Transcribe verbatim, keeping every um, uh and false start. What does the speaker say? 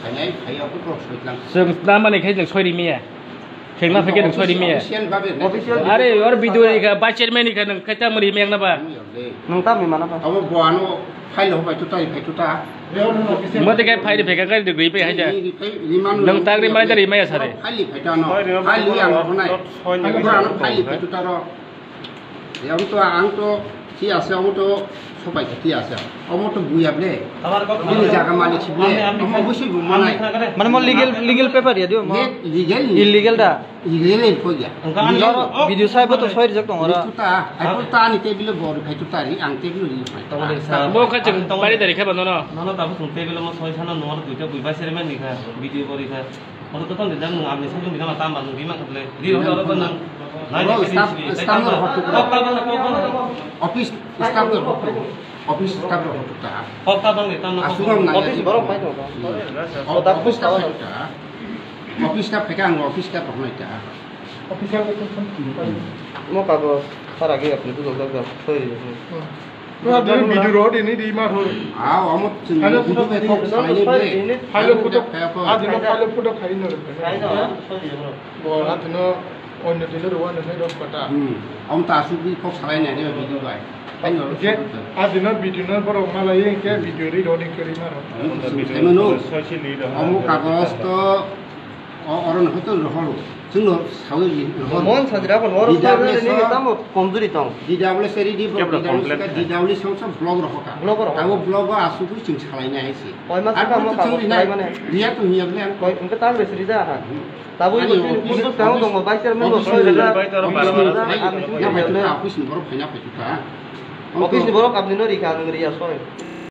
Khainai, khaiya, kok soi tlang. Chwng tamo ni khai chwng soi ri maya. Khengna phai khe nwng soi ri maya. Official babe, official. Are, or video ri kha, vice chairman ri kha, nwng khai tamo ri maya na ba? Nwng tamo mana ba? Abo bo ano file ho bai tuta, ri phai tuta. Mo te khai phai ri phai kha, khai ri gwi phai hai ja. Ri phai, ri man nwng tak ri maya, ri maya sare. File ri phai ta no. File ri ang honai. Abo ano file ri phai tuta ro. Yang to ang to ti ase, amo to sopai ti ase. Amo to buya ble. Ini jaga malik si ble. Amo busi bu manai. Mane mo legal, legal paper ya dio mo. Legal ni. Illegal da. Illegal ko ya. Video sai bo to soi rijak tong ora. Itu ta, ai ko ta ni table bor khai to ta ri, ang table ri khai. Tamo de sa. Bo kha chwng bari dari kha ba nono. Nono tabo chwng table mo soi sana nono duita bui ba sermen ni kha. Video bori kha. Oro to tong de jang nung amni song jung dinama tam ba nung rima khatle. Ri ro ro nung. Nai ro staff, staff no hotu. Kok ta bang kok bang. Office staff no hotu. Office staff no hotu ta. Kok ta bang ni tam no. Asung ang nai. Office borok pai to. Office staff ta. Office staff phai kha ang office staff rok nai ta. Office staff mo kago sara ge apni tu dok dok soi. Tuma dini video ro dini di ma ro. Ah, omo chwng video bai kok salai ni bre. File photo, ah, dino file photo khai no. Bo atino onyo dino ro wano sai ro kota. Hmm. Om ta su bi kok salai ni video bai. Khai no. Je, ah, dino video no borok malai ke video ri ro di kari ma ro. Khai ma no. Omo kagos to O, oro no hoito rohoro. Chwngno sawi rohoro. Mon sajra ko noro D W S sawi ni tamo komjuri tong. D W S ready bo, Kebra D W S complaint ka, khai. D W S song song block rohoka. Block rohoka. Abo block o asugwi chwng salaina hai se. Koi mas Ar ka mo butu ka chwng mo rinai. Salai mane. Riya to hiya bole ang. Koi, engke tang besi rida ha. Hmm. Tabo Ani ibo office, butu tang office, dong, vice chairman bo office soi ni rida. Bai toro office bara ni bara. Bai, Ami tu na bai tu rida. Na office ni borok phaina pai tu ta. Office ni borok apni no rikha, nung riya soi.